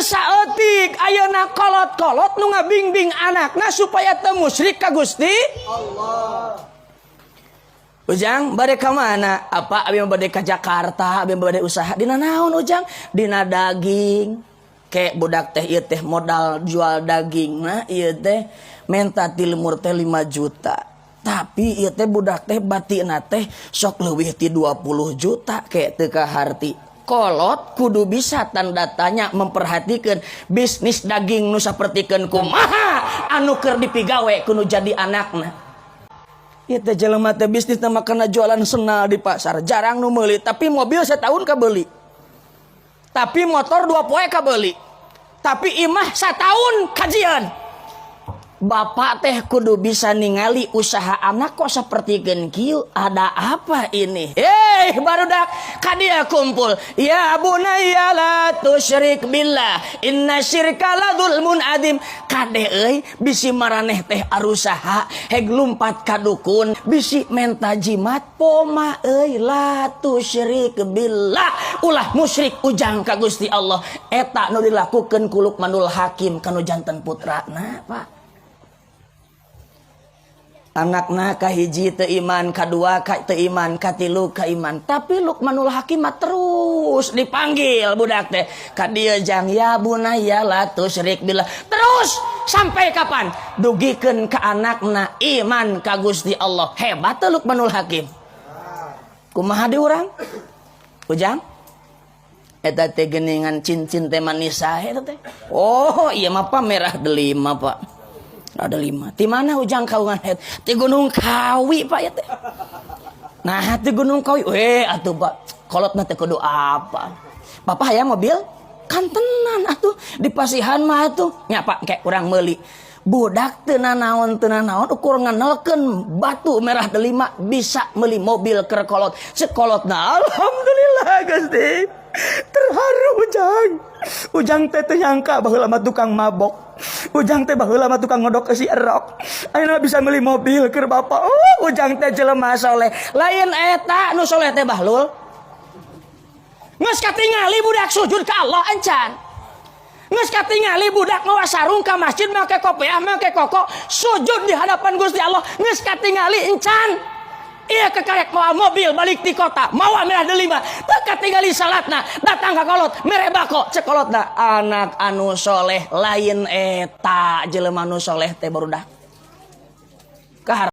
Geus saeutik ayeuna kolot-kolot nu ngabingbing anakna supaya teu musyrik ka Gusti Allah. Ujang, bade ka mana? Apa abi mah bade ka Jakarta, abi mah bade usaha. Dina naon, Ujang? Dina daging. Kayak budak teh ieu teh modal jual daging nah ieu teh menta ti lemur teh 5 juta. Tapi ieu teh budak teh batina teh sok leuwih ti 20 juta kayak teu kaharti. Kolot kudu bisa tanda tanya memperhatikan bisnis daging nu sapertikeun kumaha anu keur dipigawe kudu jadi anakna. Ieu teh jelema teh bisnis nama karena jualan senal di pasar, jarang nu meuli, tapi mobil setahun kabeli. Tapi motor 2 poe kabeli. Tapi imah setahun kajian. Bapak teh kudu bisa ningali usaha anak kok seperti kieu, ada apa ini? Eh, barudak kadia kumpul. Ya bunayya la tusyrik billah, inna syirka la dzulmun adzim. Kade euy, bisi maraneh teh arusaha heg lumpat ka dukun, bisi menta jimat poma euy, la tusyrik billah. Ulah musyrik Ujang ka Gusti Allah. Eta nu dilakukeun ku Lukmanul Hakim kanu janten putrana, Pak. Anakna kahiji teu iman, kadua ka teu iman, katilu ka iman. Tapi Lukmanul Hakim mah terus dipanggil budak teh. Ka dieu, Jang, ya bunayya la tusyrik billah. Terus sampai kapan? Dugikeun ka anakna iman ka Gusti Allah. Hebat teu Lukmanul Hakim? Kumaha di urang? Ujang? Eta teh geuningan cincin teh manisa eta teh. Oh, iya mah, Pak, merah delima, Pak. Ada lima. Di mana, Ujang, kaungan het? Di Gunung Kawi, Pak, ya teh. Nah, di Gunung Kawi, weh atuh, Pak. Kolotna teh kudu apa? Papa hayang mobil? Kan tenan atuh di pasihan mah atuh. Nya, Pak, kayak urang meuli. Budak teu nanaon ukur nganelkeun batu merah delima bisa meuli mobil keur kolot. Sekolotna, alhamdulillah Gusti. Terharu Ujang. Ujang teh teu nyangka baheula mah tukang mabok. Ujang teh baheula mah tukang ngodok eusi erok. Ayeuna bisa meuli mobil keur bapak. Oh, Ujang teh jelema soleh. Lain eta nu soleh teh, bahlul. Geus katingali budak sujud ka Allah encan. Geus katingali budak mawa sarung ka masjid, make kopiah, make koko, sujud di hadapan Gusti Allah. Geus katingali encan. Iya kekarek mawa mobil balik di kota, mawa merah delima, teu katingali salatna, datang ka kolot, mere bako, cek kolotna, anak anu soleh lain eta jelema nu soleh teh, barudak. Kahar